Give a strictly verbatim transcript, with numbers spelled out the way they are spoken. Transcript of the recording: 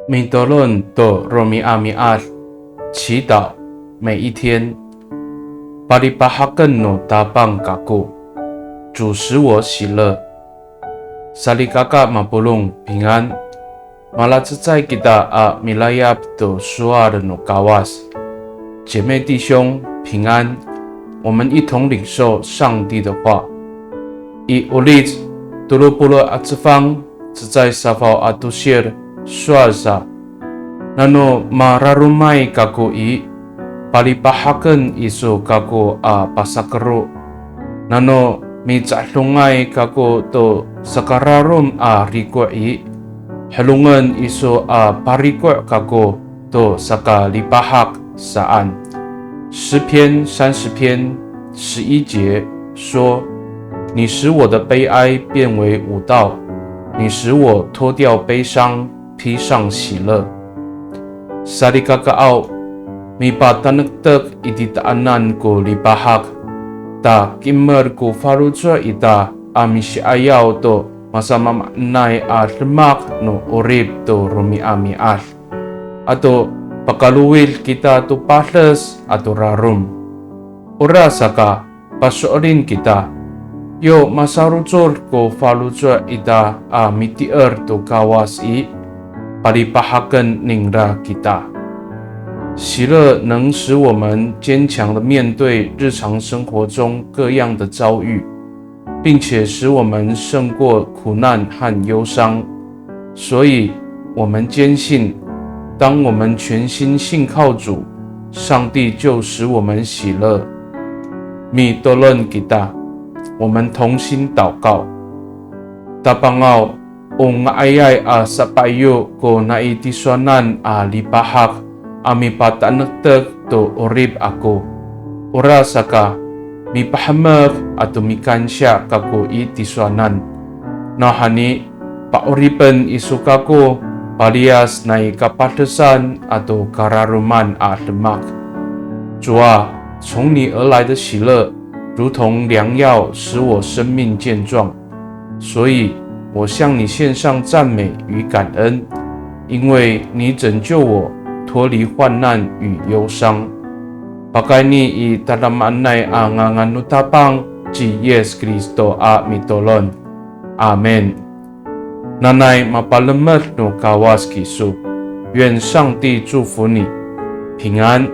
Mitolon to romi'ami'ad, 祈祷每一天。Palipahaken no Tapang kako, 主使我喜乐。Salikaka mapolong, 平安。Malacecay kita a milayap to sowal no Kawas. 姐妹弟兄，平安。我们一同领受上帝的话。I Olic tolo polo' a cefang, cecay safaw a tosil, sowal sa, nano mararomay kako i, palipahaken iso kako a pasakero. Nano mica'edongay kako to sakararom a riko' i, helongen iso a pariko' kako to sakalipahak saan. 诗篇三十篇十一节说，你使我的悲哀变为舞蹈，你使我脱掉悲伤，披上喜乐。Salikakaaw, mipatanektek i titaanan ko lipahak, ta kimer ko faloco' ita a misi'ayaw to masamaamaanay a demak no 'orip to romi'ami'ad. Ato pakalowid kita to pades ato rarom. Orasaka, paso'elin kita, yo masarocod ko faloco' ita a mitier to Kawas i, palipahaken ningra kita. 喜乐能使我们坚强地面对日常生活中各样的遭遇，并且使我们胜过苦难和忧伤。所以，我们坚信，当我们全心信靠主，上帝就使我们喜乐。Mitolon kita, 我们同心祷告。Tapangaw, o nga'ayay a sapaiyo ko nai tisowanan a lipahak a mipatanektek to 'orip ako. Orasaka, mipahemek ato mikansiya kako i tisowanan. Nawhani, pa'oripen iso kako, paliyas nai kapadesan ato kararoman a demak. 主啊，从你而来的喜乐，如同良药，使我生命健壮。所以我向你献上赞美与感恩，因为你拯救我脱离患难与忧伤。Pakayni i tadamaanay a ngangan no Tapang ci Yis Kristo a mitolon. Amin. Nanay mapalemed no Kawas kiso. 愿上帝祝福你，平安。